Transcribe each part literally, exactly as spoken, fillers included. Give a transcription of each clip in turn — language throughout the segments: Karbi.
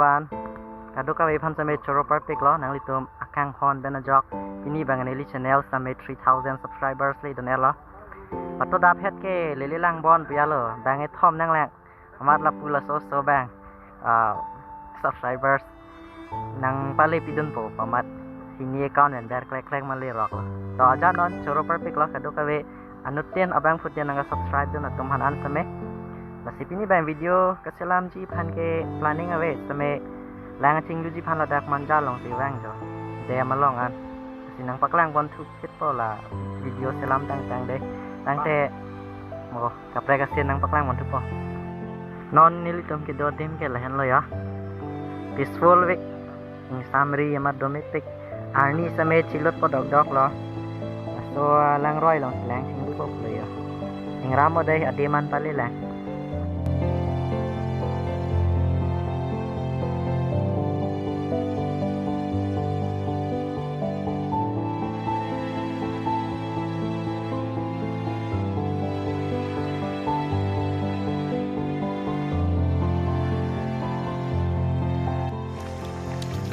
An, kadokave aphan sitame choro parpiklo, nanglitum akanghon pen ajok pini abang neli channel sitame three thousand subscribers le don-etlo. Pato dap het ke lele lang bon piyalo, bang ethom nanglang. Amat lapu laso oso abang, ah, subscribers nangpale pidunpo, amat hini account pen ber klek klek male roklo. To ajat non choro parpiklo kadokave anuttin abangphutin nangke-subscribe dun atum aphan an sitame. Lasi pini abang video kachelamji aphan ke planning ave sitame, lang chingluji aphan ladak Manja alongsi vang jo. Dam along an. Lasi nangpaklang ponthu kitpo la video chelam tangtang de. Tangte mo kaprek asin nangpaklang ponthupo. Non nelitum kedo adim ke lahenlo ya. Peaceful vek. Ingsamri amat domestic. Arni sitame chilutpo dokdoklo. Laso langroi alongsi lang chinglupo pulo ya. Ingram o dei, adim an pale lang.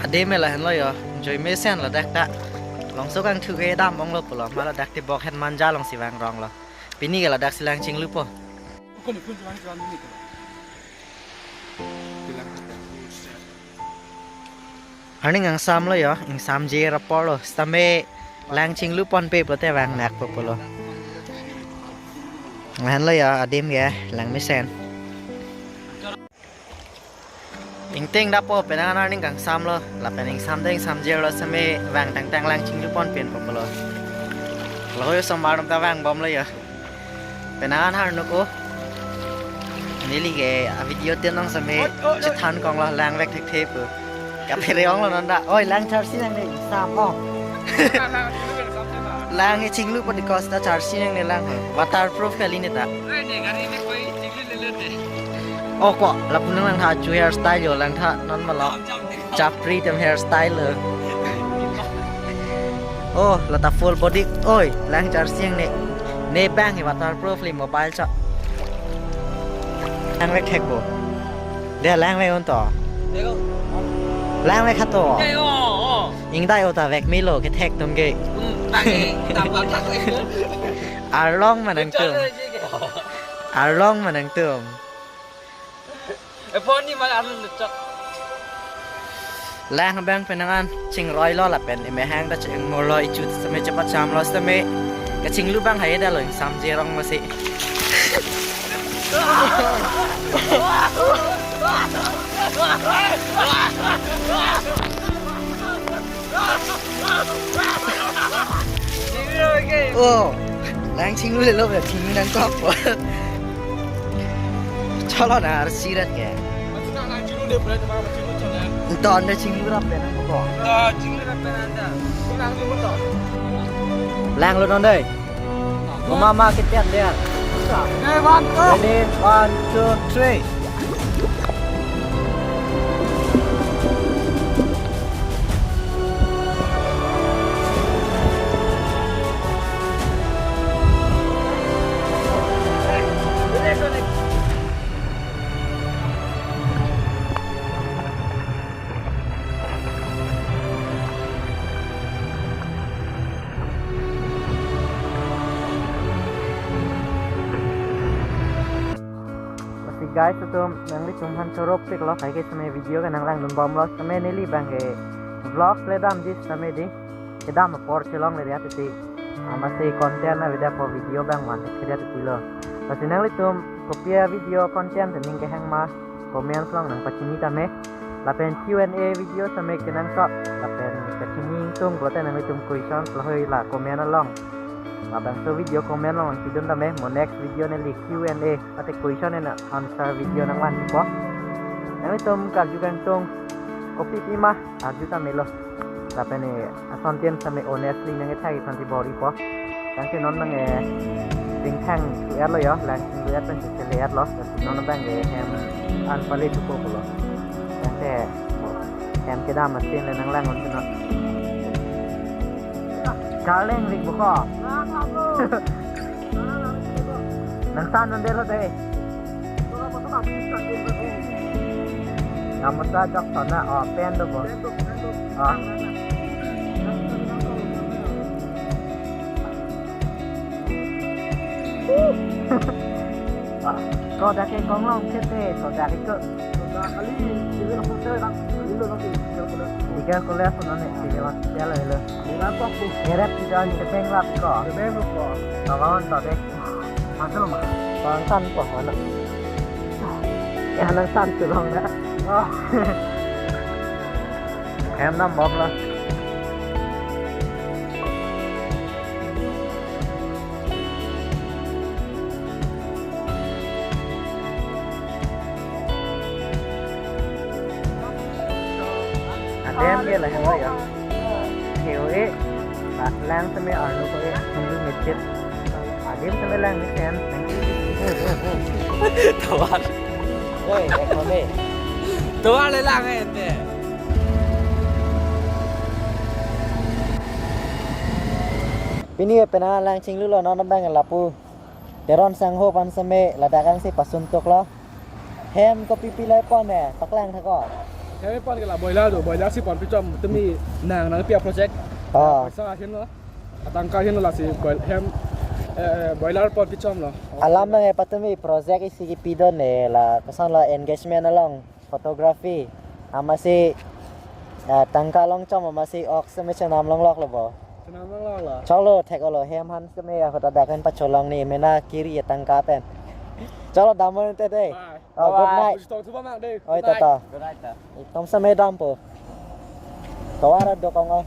Adim ke lahenlo ya, joi mesen ladak ta. Longso kangthu ke dam onglo pulo, ma ladak Tibok het Manja alongsi vangronglo. Pini ke ladaksi lang chinglupo. Arni ingsamlo ya, ingsamji aporlo, sitame lang chinglu ponpe pulote vangnakpo pulo. Lahenlo ya, adim ke, lang mesen. Ingting dapo penang arni ingsamlo, lapen ingsamde ingsamjirlo sitame vang tangtang lang chinglu ponpenpo pulo. Lahei osomar atum ta vangbomlo ya. Penang an harnuk o. Neli ke a video tin along sitame, oi, oi, oi, chethan konglo lang vek thekthe pu. Kaphere onglo non da. Oi, lang charsi nangne, sam o. Lang e chinglu pon di cost ta charsi nangne lang ho. Waterproof kali ne ta. Oi, ne gari ne koi chinglu le le te. O ko, lapu nang langtha chu hairstyle yo langtha non malo. Chapri atum hairstyle lo. Oh, lata full body. Oi, lang charsi nangne. Ne bang hi waterproof li mobile cha. Lang vek thekpo. Dia lang vek un to. Lang vek khato. Ingdai o ta vek melo kethek atum ke. Arlong ma nangtum. Arlong ma nangtum. Ephon ni mal arun chok. Lang abang penang an chingroilo lapen emehang ta chingmorlo, ichu sitame chepachamlo sitame. Kachinglu bang hai dalo ingsamjirong masi. Oh, lang chinglu lelo be chinglu nangkok. Cholo na arsirat ke. Ton de chinglu rap pe nangkok. Langlo non dei. Mama ma ketiat dia. Ready, one, two, three. Lasi guys atum, nanglitum aphan choro piklo, kaike sitame video ke nanglangdunbomlo, sitame neli bang ke vlog le damji sitame dei. Kedam apor chelongle dia titi. Amatsi content avedet apot video bang man thekthe dia titi lo. Lasi nanglitum kopi a video content te ning kehang ma, comments along nangpachini tame. Lapen Q and A video sitame kenangsot. Lapen kachini ingtung pulote nanglitum questions lahei la comment along. Labangso video comment along pidun tame, mo next video neli Q and A mate question and answer video nangvanpo. Nanglitum karju kangtung kopi pima arju tame lo. Lapen e asontin sitame honestly nangkethaji aphansi bor-ipo. Tangte non nang e ringthang thu-etlo yo, lang chinglu-et pen chele-etlo. Non bang e hem an pale thupo pulo. Tangte hem kedam asin le nanglang-un non. Karleng rik buko. Nangsan non delo dei. Gamosa jok sona, oh, pen do bo. Oh. Ko dak ke konglong kete, ko dak ke. Ko dak kali, sini langsung saya dak. Ini lo langsung, sini lo. Tiga kuliah pun ane, tiga mas, tiga lo, lo. Ini apa aku? Ngeret kita ni keteng lap ko. Keteng lap ko. Kawan tadi. Masuk rumah. Bang san po, mana? Ya, nang san tu long dah. Oh. Hem nam bom lo. Adem ke lahem lo ya. Heo e. Lang seme arlo ko e. Hindi mitchit. Adem seme lang ni sen. Tovar. Oi, ekome. Tovar le lang e te. Pini e penang lang chinglu lo, non abang lapu. Teron sangho pan seme ladak angsi pasun tok lo. Hem kopi pi lai pon e, paklang thak ko. Hem pon ke la boiler do, boiler si pon pichom tumi nang nang pia project. Oh. Paisa ahin lo. Atangka ahin lo lasi boil-, hem, eh, boiler pon pichom lo. Alam nang e patumi project isi kipi do ne la koson lo engagement along photography. Amatsi, eh, tangka long chom amatsi ok seme chenam long lok lo bo. Chenam long lok lo. Choklo thek olo hem han seme ahut adak an pacholong ni mena kiri tangka pen. Choklo damon te de. Bye. Oh, good night. Bye. Puji tong suba mang de. Oi, good night. Tata. Good night, ta. Itum seme dampo. Tovar do kong o.